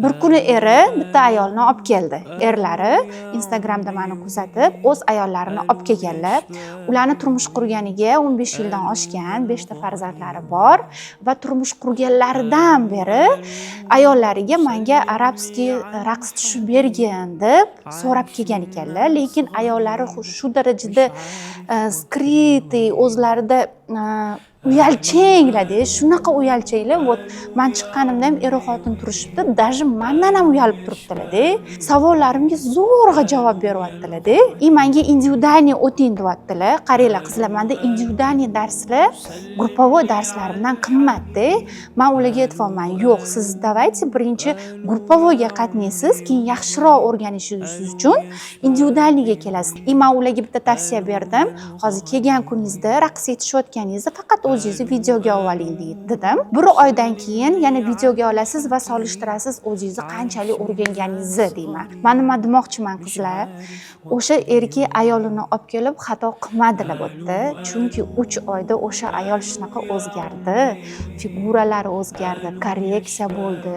Bir kuni eri bitta ayolni olib keldi. Erlari Instagramda mani kuzatib, o'z ayollarini olib kelganlar. Ularni turmush qurganiga 15 yildan oshgan, 5 ta farzandlari bor va turmush qurganlaridan beri ayollariga "Manga арабский raqs tushib bergin" deb so'rab kelgan ekanlar. Lekin ayollari shu darajada скрытый, o'zlarida uyalchanglarda, shunaqa uyalchanglar. Вот man chiqqanimda ham er xotin turishibdi, даже mandan ham uyalib turibdilarda, savollarimga zo'rg'a javob beryaptilarda и "Manga индивидуальный o'ting" deyaptilar. Qaranglar, qizlar, manda индивидуальный darslar групповой darslarimdan qimmatda. Man ularga aytyapman: "Yo'q, siz давайте birinchi групповой ga qatnaysiz, keyin yaxshiroq o'rganishingiz uchun индивидуальный ga kelasiz". И man ularga bitta tavsiya berdim: "Hozir kelgan kuningizda, raqs aytishayotganingizda faqat o'zingizni videoga oling", dedim. "Bir oydan keyin yana videoga olasiz va solishtirasiz o'zingizni qanchalik o'rganganingizni", deyman. Man nima demoqchiman, qizlar, o'sha erkak ayolini olib kelib xato qilmadilar bu yerda, chunki 3 oyda o'sha ayol shunaqa o'zgardi, figuralari o'zgardi, korreksiya bo'ldi,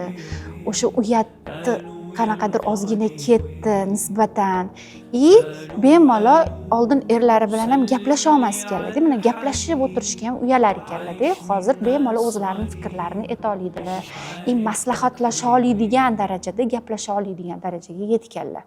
o'sha uyatni qanaqadir ozgina ketdi nisbatan и bemalol oldin erlari bilan ham gaplasha olmas ekanlarda, mana gaplashib o'tirishga ham uyalar ekanlarda. Hozir bemalol o'zlarini fikrlarini ayta oladilar и maslahatlasha oladigan darajada, gaplasha oladigan darajaga yetganlar.